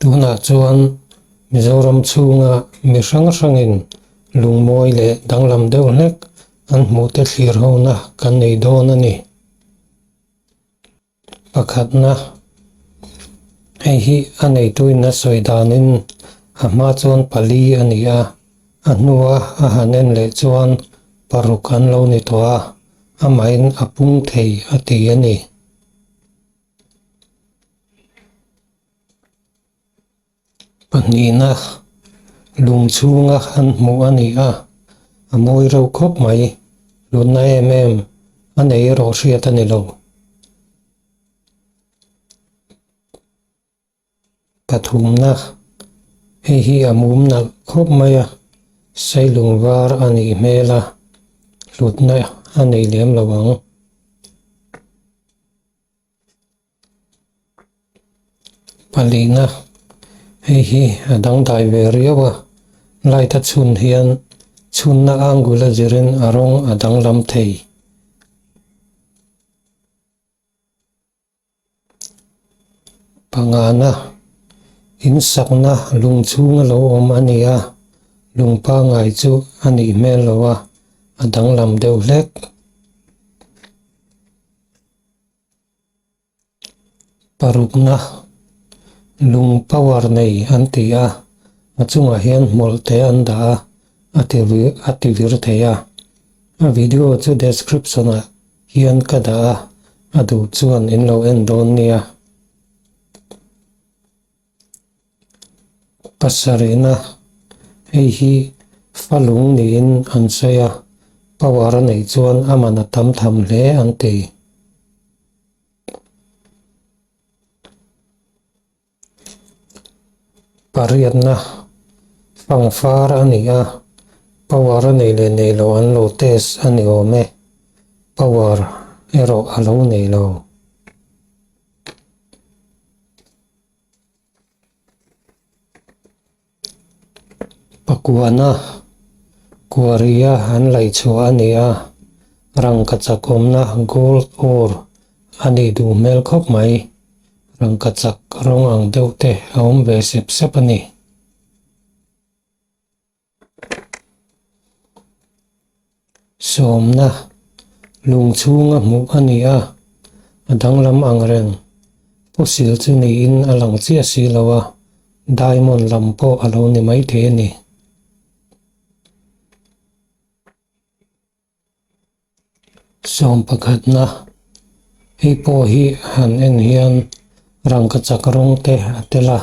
Tunah chuan Mizoram chhunga mi hrang hrangin lungmawi leh danglam deuh hlek an hmuhte thlir hona kan nei dawn a ni. Pakhatna, hei hi a neituin a sawi danin a hma chuan pali a ni a, a hnua a han en leh chuan paruk an lo ni tawh a, amahin a pung thei a ti a ni. Pahnihna, lung chhunga an hmuh a ni a, a mawi reuh khawp mai, hlutna em em a nei erawh hriat a ni lo. Pathumna, hei hi a mum nalh khawp mai a, sailung var a nih hmel a, hlutna a nei lem lo ang. Palina, hei hi a dangdai ve riau a, light a chhun hian chhunna angle a zirin a rawng a danglam thei. Pangana, in sakna lung chhunga lo awm a ni a, lung pangngai chu a nih hmel lo a, a danglam deuh hlek. Parukna, lung power nei an ti a, a chungah hian hmawlh te an dah a, a ti a ti vir thei a. A video chu description ah hian ka dah a, a duh chuan in lo en dawn nia. Pasarihna, hei hi fa lung niin an sawi a, power a neih chuan a man a tam tham hle an ti. Pariatna, fangfar a ni a, power a nei leh nei lo an lo test a ni awm e, power erawh a lo nei lo. Pakuana kuaria an laih chhuah a ni a, rangkachak awmna gold ore a nih duh hmel khawp mai. Rangkachak rawng ang deuh te a awm ve sep sep a ni. Sawmna lung chhunga hmuh a ni a, a danglam ang reng. Fossil chu niin a lang chiah si lo a, diamond lam pawh a lo ni maithei a ni. Sawm pakhatna, hei pawh hi han en hian rangkachak rawng te a tel a,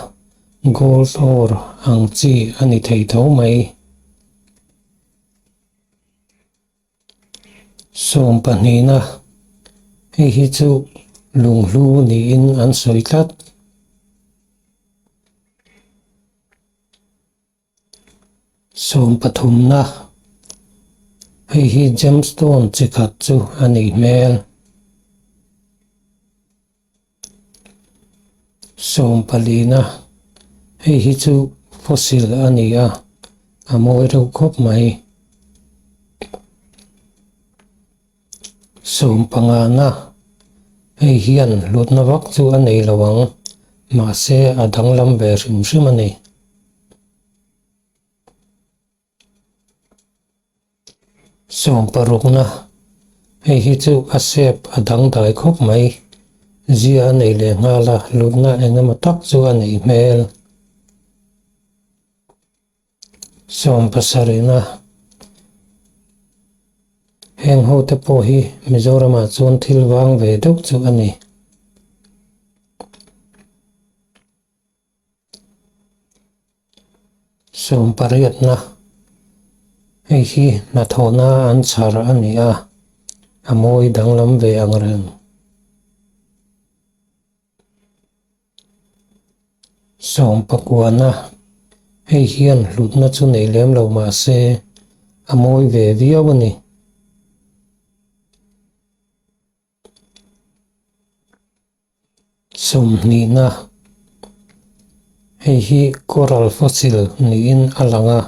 gold ore ang chi a ni thei tho mai. Sawm pahnihna, hei hi chu lunghlu niin an sawi tlat. Sawm pathumna, hei hi gemstone chi khat chu a nih hmel. Sawm palina, hei hi chu fossil a ni a, a mawi reuh khawp mai. Sawm pangana, hei hian hlutna vak chu a nei lo ang, mahse a danglam ve hrim hrim a ni. Sawm parukna, Hei hi chu a shape a dangdai khawp mai. Zia a nei leh nghal a, lutna eng emaw tak chu a neih hmel. Sawm pasarihna, Heng ho te pawh hi Mizoramah chuan thil vang ve deuh chu a ni. Sawm pariatna, Hei hi hnathawhna an chhar a ni a, a mawi danglam ve ang reng. Sawm pakuana, Hei hian hlutna chu nei lem lo mah se, a mawi ve viau a ni. Sawmhnihna, Hei hi coral fossil niin a lang a,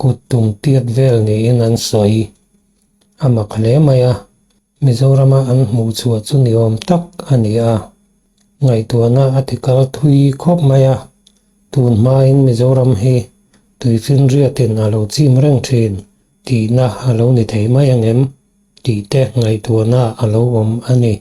kut tum tiat vel niin an sawi. A mak hle mai a, Mizorama an hmuh chhuah chu ni awm tak a ni a. Ngaihtuahna a ti kal thui khawp mai a. Tun hmain Mizoram hi tuifinriatin a lo chim reng thin tihna a lo ni thei mai ang em? tih te ngaihtuahna a lo awm a ni.